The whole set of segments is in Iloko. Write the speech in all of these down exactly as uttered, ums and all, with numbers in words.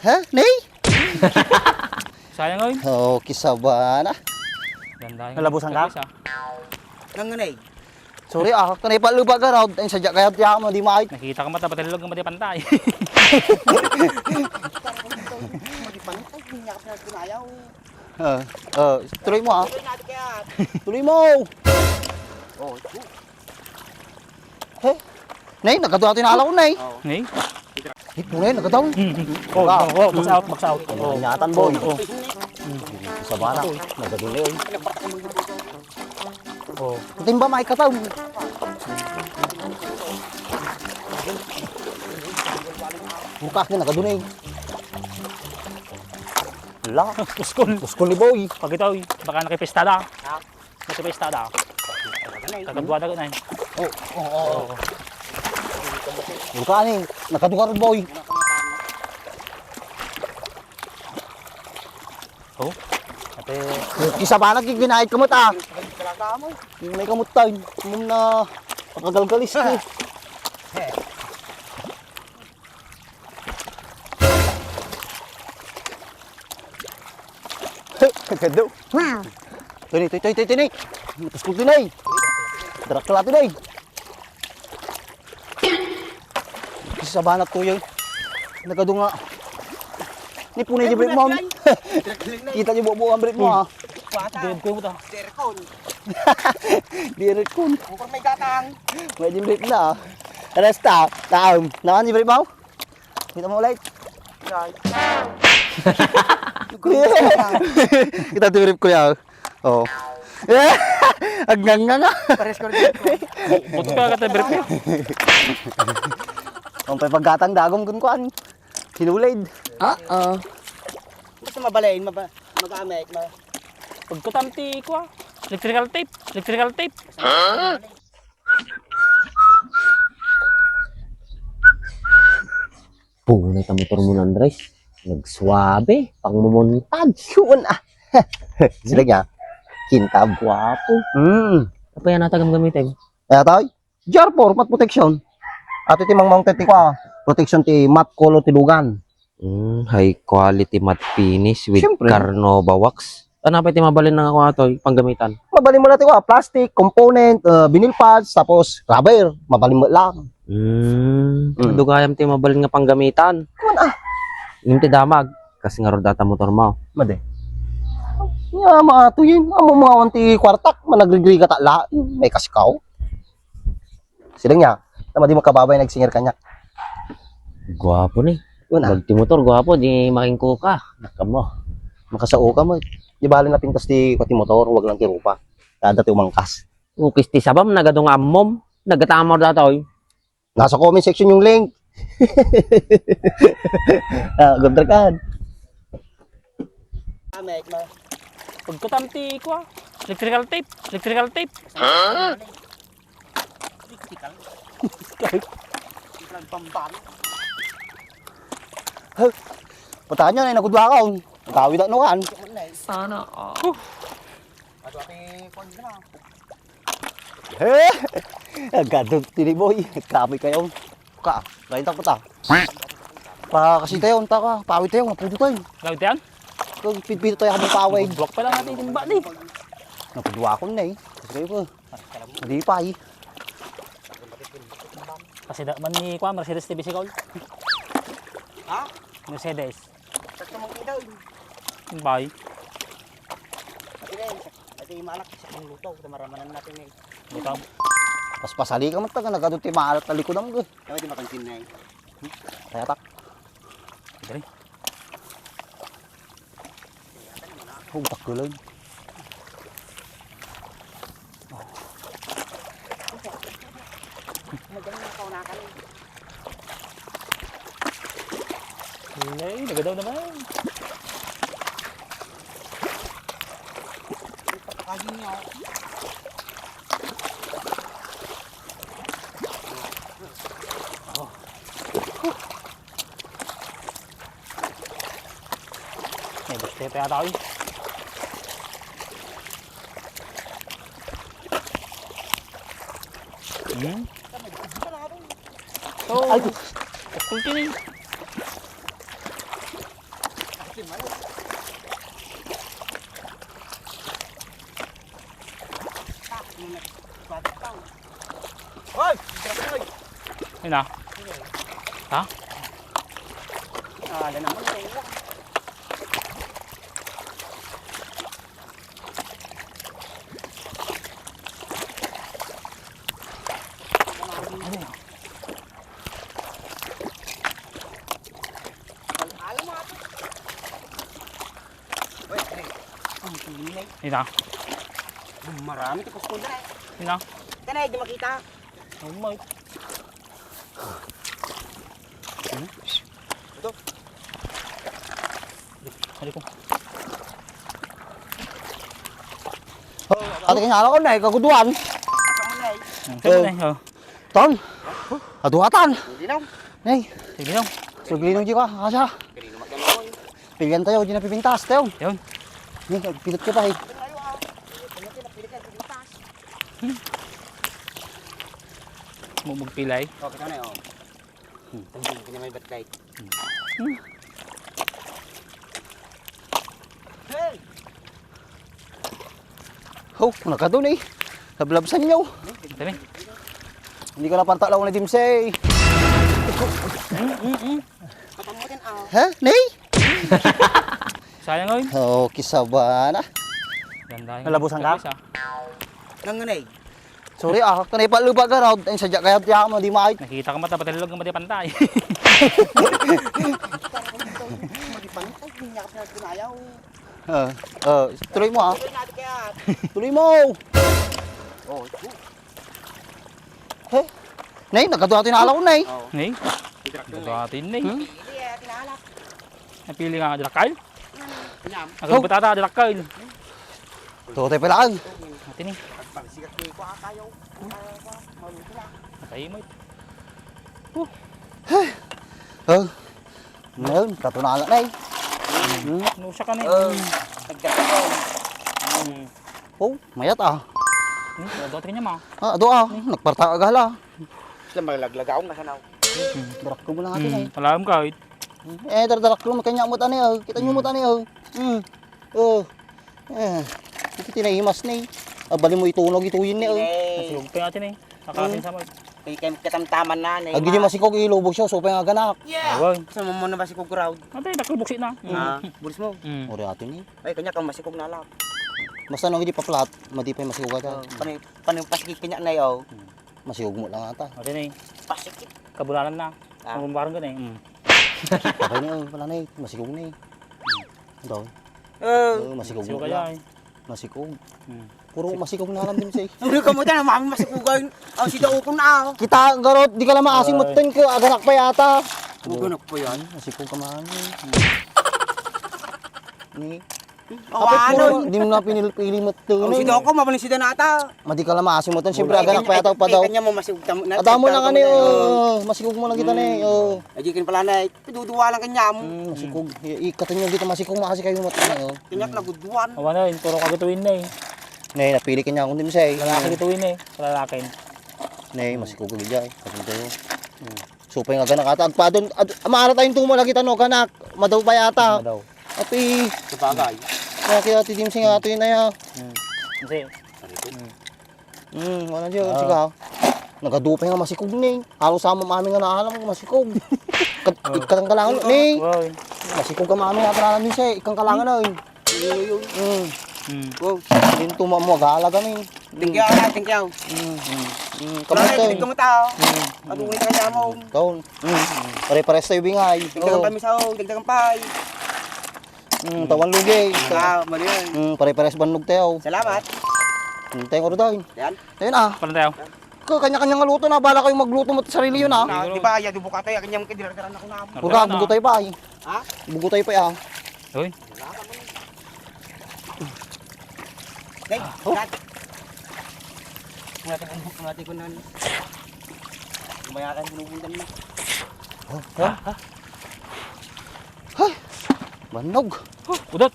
Ha? Nay? Sayang, oy. Oh, kisabana. Ganda yung Nalabusan ka? Service, ah. Nanganay. Sorry, ah, kanay pa lupa ka raw. Ay, sadya kaya tiyan mo, di maayt. Nakita ka mata, patulog ka mati pantay. Mati pantay, hindi niya kasi nagkunayaw. Ah, ah, tuloy mo, ah. Tuloy natin kaya. Tuloy mo! Oh, ito. He? Nay, nagkadua ito yung alaw, nay. Oh. Nay? Hit mo, nay, nagkadua. Hmm, hmm. Oh, Ah. oh, oh, box out, box out. Oh. Inyatan, boy. Oh. Sa bana, nagkadua, eh. Oh. Timba, may kataw. Bukas na, nagkadua, eh. Ala, puskol. Puskol ni boy. Pagkita, oy. Baka nakipista da. Nakipista da. Kagabwa da, nay. Oh, oh, oh, oh. Buka ni, nakadugar, boy. Oh? Ate. Kisabana, giginait ka mo, ta. May kamutan. Muna, pakagalgalis ko. Kado. Wow. Tini, tini, tini, tini. Tapos ko tini. Darak ka lang tini. Kasi sa banat ko yun. Nagkado nga. Ni punay di break mo. Kita niyo buo-buo ang break mo, ha? Bata. Di ko mo ta. Jerkon. Di Jerkon. Bukor may gatang. May di break na, ah. Resta. Taam. Naman di break mo? Kita mo ulit. Right. Kita ti brief ko yaw. Oh. Agnganga nga. Pares ko rin. Buto ka kata brief ko. Ang pay paggatang dagom kun kuan. Hinulid. Oo. Basta mabalain, maba-, magamit, ma- Pagkutam ti kuan. Electrical tape. Electrical tape. Punay ta motor mo, Andres. Nagsuabe, pangmumuntad. Yun, ah. Sila niya. Kintab, guwapo. Hmm. Apa yan ata gamgamitin? Kaya tayo, G R four, mat protection. Ato ti mang mounted ti kwa, protection ti mat color ti lugan. Hmm, high quality matte finish with Siyempre. Carnauba wax. Ano pa iti mabalin nga kuha to, panggamitan? Mabalin mo na ti kuha, plastic, component, uh, vinyl pads, tapos rubber. Mabalin mo lang. Hmm, Mm. Dugayam ti mabalin nga panggamitan. Kuman, ah. Ngem ti damag, kas ngarud data motor mo. Madi. Nga, maato yun. Amo mo awan ti kwartak, managrigrika ta la. May kasikaw. Sila niya, tama di makababay nagsinger kanya. Guwapo ni. Una. Pag ti motor, guwapo, di makingko ka. Nakamo. Makasao ka mo. Di bali na pintas ti, pati motor, wag lang ti rupa. Kada ti umangkas. Ukis ti sabam, nagado nga ammom. Nagkatamaw datoy. Nasa comment section yung link. Ah, good record. Pagkutam ti kuha. Electrical tape. Electrical tape. Huh? Electrical. Nagpambang. Huh? Patayan niya na, nagudwa ka, oh. Nagkawid ako, no, kan? Sana all. Ato, ate, kuwan na. He! Agad, tiniboy. Kamoy kayo. Ka, lain tako ta. Pa, kasi tayo, unta ka. Pawid tayo, napudo tayo. Lawid yan? Kung pidpid tayo, habang pawid. Block pa lang natin, timba ni. Napudwa ko na eh. Kasi kayo ko. Malipay. Kasi da man ni kuan, Mercedes T V Sigol. Ha? Mercedes. Sakto mong ilaw. Bay. Pati rin, sa-, pati malak, sa pangluto, sa maramanan natin eh. Butang. Paspasali ka man taga, nagado ti maalat na likod ang, eh. Dapat di makansin na eh. Kaya tak. Dali. Oh, takkulan. Ay, nagadaw naman. May baste pa yata, oy. Hmm? Oh. Ay. Kulti ni. Hoy! Ayun na. Ha? Ah, ala naman, eh. Ina. Marami ti kuskon na, eh. Ina. Tanay, di makita. Oh my. Ito. Ano ko? Ate, kanya ko na, eh, kaguduan. Ito na, eh, oh. Ton. Aduatan. Hindi lang. Nay. Sige lang. Sabihin mo, di ka, asa? Pilihan tayo, di na pipintas tayo. Yun. Ni, pindot ka pa, eh. Mo magpilay? Okay, ito na, oh. Hmm. Ito na, may batlay. Hmm. Hey! Oh, nakadun, eh. Lablabsan niyo. Dali. Hindi ko na pantalaw na dimsay. Mm, mm, mm. Patamutin, ah. Ha? Nay? Sayang, oy. Oh, kisabana. Ganda yung Nalabusan ka? Kapis, ah. Nang ngunay. Sorry, ah, kanay pa lupa ka raw. Ay, sadya kaya tiyak mo, di maayt. Nakita ka mata, pati lulog ka mati pantay. Mati pantay, hindi niya kasi nagkunayaw. Ah, ah, tuloy mo, ah. Tuloy natin kaya. Tuloy mo. Oh, ito. He? Nay, nagkadua tinalaw, Nay. Oo. Nay? Ito atin, Nay. Hmm? Hindi, eh, tinalak. Napili nga, Drakal? Kanyam. Agad Oh. Batata, Drakal. Tutay pala ang. Atin, eh. Pagsikat ko, ako, akayaw. Akayaw ko, maluto lang. Nakahimot. Oh. Ngayon, katunala na eh. Hmm. Nusa ka na eh. Oh, nagdala ko. Hmm. Oh, mayat ah. Hmm, ado ka niya ma. Ah, ado ah. Nagparta ka gala. Sila malaglaga akong nasanaw. Hmm. Barak ko muna natin eh. Alam ka, eh. Eh, dardarak ko, kanya mo tani oh. Kita nyo mo tani oh. Hmm. Oh. Eh, iti ti naimas ni. Ah, bali mo itunog ituyin ni, oh. Inay. Nasulog pa natin eh. Nakasin sa mo. Kay, kay katamtaman na, naimas. Agi di masikog, ilubog siya, so pa nga ganak. Yeah. Away. Sa mo na masikog crowd. Ate, nakulbuksi na. Ah, bulis mo. Mm. Uri atin eh. Ay, kanya kang masikog na lang. Basta nung hindi pa flat, madi pa yung masikog ata. Oh, pani-, pani-, pasikig kanya na, oh. Masikog mo lang ata. Ate na eh. Pasikig. Kabulalan na. Ah. Ang barang ka na eh. Mm. Okay na, oh, pala na eh. Masikog na eh. Daw. Eh. Oh, masikog Siyo mo kaya lang. Eh. Masikog. Hmm. Puro masikog na lang din siya eh. Puro ka mo dyan, mami masikugan. Ang sida ukon na, oh. Kita, garot, di ka lang maasim Ay. Mo ten ko, aganak pa yata. Huwag anak pa yan. Masikog ka, mami. Ni. Awa, Kapit mo ano? Naman, di mo na pinili-pili mo to, Ang ni. Sida ako, mabalin sida nata. Madi ka lang maasim mo ten, siyempre, Wala. Aganak pa yata, pa daw. Kanya mo, masikog tamo na. Adamo lang, ano, oh, masikog mo lang kita, ni, oh. Ay, di kin pala na, eh. Piduduwa lang kanya mo. Hmm, masikog. I-, ikatan nyo dito, masikog mo kasi kayo mata, oh. Kanya naguduan. Awa na, yung puro kagituin na eh. Nay, napili kanya akong dimsay. Lalaki gituin eh. Lalaki. Nay, masikog ka gidya eh. Kasi kayo. Hmm. Supay nga ganak ata. Agpadon, ad-, maara tayong tumo lagi tano, ganak. Madaw pa yata. Madaw. Api. Sabagay. Kaya kaya ti dimsay nga ito yun na ya. Hmm. Kasi, Hmm. Hmm, wala diyo, Ah. Sige, ah. Nagadu pa nga masikog ni. Halos sama mami nga naalam nga masikog. Kat-, Oh. Ikatang kalangan ni. Wow. Masikog ka mami nga kalangan ni siya, ikang kalangan na, eh. Yun, yun. Hmm. Hmm. Wow. Din tuma mo, agala kami. Thank you, ah, thank you. Hmm, hmm. Hmm, Wala, kamusta, eh? Ito mo tao. Hmm. Ano, uwi ka niya mo. Taon. Hmm. Pare-pares tayo, bingay. Dagdagan Oo. Pa, misaw, dagdagan pa, eh. Mm, tawan lugi. Ah, mali yan. Mm, pare-pares bannog tayo. Salamat. Mm, tayo nga daw. Yan. Ayun ah. Paano tayo? Ko, kanya-kanya nga luto na. Bala kayo magluto mo sarili yun ah. Na, di ba, ya, dubo ka tayo. Kanyang kidira-dira na ko na. Pura, bugo tayo pa eh. Ha? Bugo tayo pa ah. Uy. Hey, oh. Kat. Mula tayo, mula tayo ko nun. Lumayakan, pinupuntan na. Oh, ha? Ha? Ay, bannog. Udot.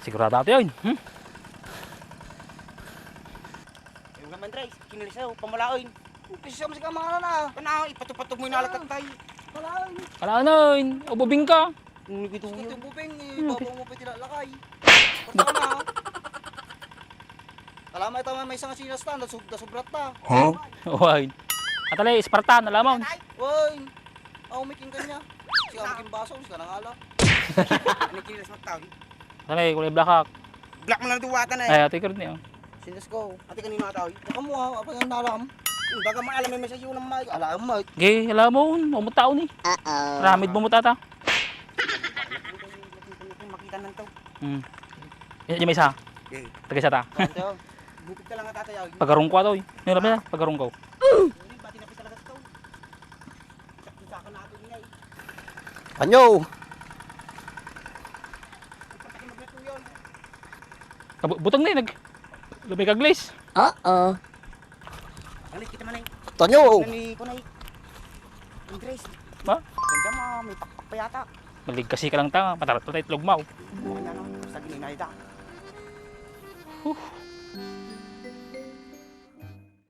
Sigurado ito yun. Hmm? Yung naman, Dre, kinilisaw, pamalaoy. Umpisa mo si kamana na. Kana, ipatupatog mo yung nalatatay. Palaoy. Kalaanoy, ububing ka. Ngunit ito Sige, yun. Tububing, eh, Ano, babaw mo pa iti lakay. Basta ka na, ha? Alam mo, ito may isang sinas ta, nasub-, nasubrat ta. Huh? Uy. Atalay, Spartan, alam mo. Uy, ako may king kanya. Siya ang king baso, siya nang ala. Ano yung kilos mo tao? Atalay, kulay black hawk. Black mo lang duwatan eh. Ay, ate, karon niya. Sinas ko. Ate, kanino ata, oy? Baka mo, ah, apa yung nalam? Hmm, baka maalam may message yung may. Alam, Mike. Gay, alam mo, umot tao ni. Uh-oh. Ramid mo mo tata. Makita nang tao. Hmm. Yan, yan may isa. Okay. Taga isa ta. Ito. Bukod ka lang ata tayo. Pagarong ko ato, eh. Nila ba? Pagarong ko. Hindi, bati na pita lang ito. Sakto sa akin na ito, ingay. Anyo? Pati magluto yun. Kabu-, butang na yun, nag-, lumay kaglis. Uh-oh. Balik kita man ay. Tonyo! Nani ko na eh. Andres. Ma? Ganda mo, may pakpak pa yata. Malig kasi ka lang ta, matarat na itlog mo. Ano, sa gininay ta. Huh.